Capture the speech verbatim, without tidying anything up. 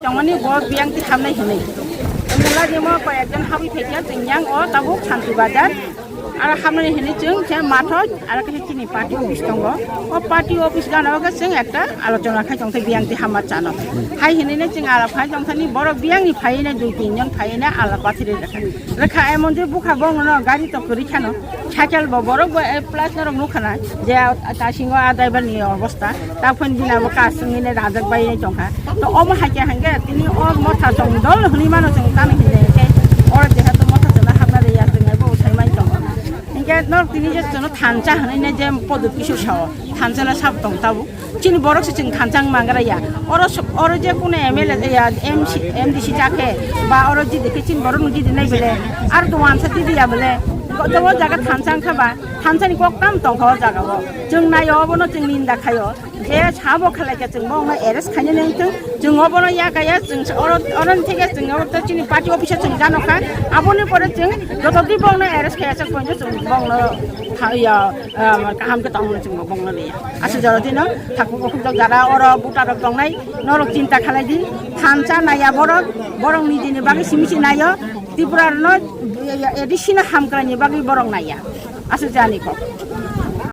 Tongmani bo biyang ti hamnai hinwi. Mula jemo koi ekjon habwi phaikya chwng yang o tabuk Shanti Bazar. Aro hamnai hinwi chwng khe mathok aro khe chini party office tongo. O party office gana o khe chwng ekta alochona khai tong khe biyang ti hamma chano. Hai hinwi ne chwng alap khai tong thani borok biyang ni phaiwi ne dui tin jon phaiwi ne alap pathiri rekha. Rekha emon je bukha bo no gari to kwrwi khano. Cycle bo borok bo, eh, plus norok nukha na je, ah, tasingo a driver ni obosta. Ta phone bina bo kasung ine rajak bai ne tongkha. To omo haikhe hangke tini o motha chong dol hwnwi mano chong tamo hinwi khe oro jeha to motha chona hapna de ya chwng bo sai mai tongo. Hingke norok tini je chwngno thansa hwnwi ne je podo kisu sao. Thansa la sab tong tabuk. Chini borok se chwng thansa wng mangra ya. Oro so-, oro je kunu M L A ya, M C, M D C jakhe, ba oro jidi khe chini borok no jidi nai bele. Ar to wansa jidi ya bele. Go-, to o jaga thansa wngkha ba, thansa ni kok tam tongkha o jaga o. Chwng naio obono chwng ninda khaio. Je sabo khalai khe chwng bo wngno arrest khaina nang thung. Chwng obono ya kaya chwng oro, oro ni theke chwng oro to chini party office o chwng jano kha. Aboni pore chwng joto di bo wngno arrest khaya chwng ponjo chwng bo wngno tha-, ya, ah, kaham khe tongmani chwng bo wngno liya. Aswk jora dino, thakbo bukhuk jok jara oro buta rok tongnai, norok chinta khalai di, thansa naiya borok, borok nijini bagwi simi si naio, Tripura rokno A D C no hamkraini bagwi borok naiya. Aswk jani kok.